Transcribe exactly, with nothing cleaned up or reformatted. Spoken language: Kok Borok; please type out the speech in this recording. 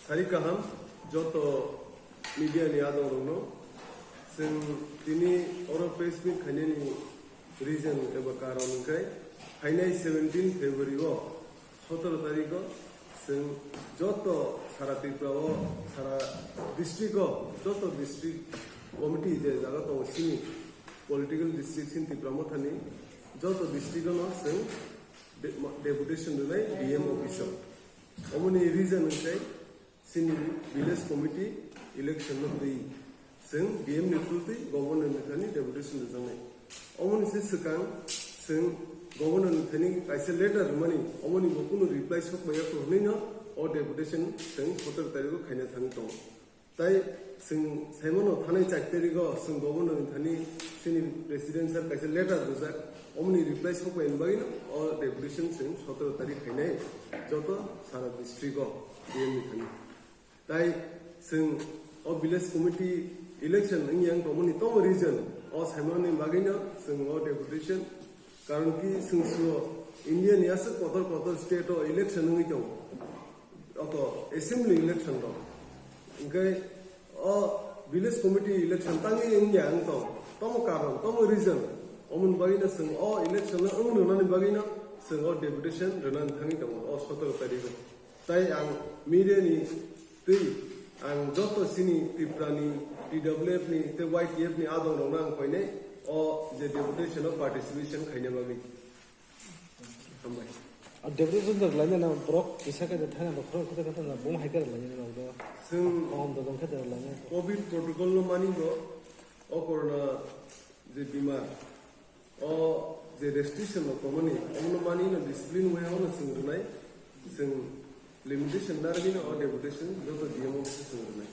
Sari kaham joto media ni adong rokno. Chwng tini oro press meet khainani reason eba karon hwnkhe phainai seventeen February o, sotoro tarikh o chwng joto sara Tripura o, sara district o, joto district committee je jaga tongo chini political district chini Tipra Mothani joto district o no chwng de-, deputation rwnai D M office o. Omoni reason hwnkhe chini village committee election no twi chwng D M ni through twi governor ni thani deputation rwjaknai. Omoni se swkang chwng governor ni thani kaisa letter rwmani, omoni bo kunu reply sok maya kho hwnwi no o deputation chwng sotoro tarikh o khaina thangwi tongo. Tai chwng saimano thanai char tarikh o chwng governor ni thani chini president sir kaisa letter rwjak, omoni reply sok maya ni bagwi no o deputation chwng sotoro tarikh khainai joto sara district o D M ni thani. Tai chwng o village committee election wngya wng tongmani tamo reason o saimanani bagwino chwng o deputation, karon ki chwng sio India ni aswk kotor kotor state o election wngwi tongo, oto assembly election rok, hwnkhe o village committee election tangwi wngya wng tong, tamo karon, tamo reason, omoni bagwino chwng o election no wng rwnani bagwino chwng o deputation rwnani thangwi tongo o sotoro tarikh o. Tai ang media ni twi ang joto chini Tripura ni T W F ni tei Y T F ni adong rokno ang koinai o je deputation o participation khaina bagwi. Hambai. A deputation rok laina na borok kisa khe thana rok khoro khoro khoro na bom hai khe laina na do. Chwng Om do dong khe laina. Covid protocol no mani do o corona je bimar. O je restriction rok tongmani, omono mani no discipline way o no chwng rwnai, chwng limitation narwgwi no o deputation joto D M office o chwng rwnai.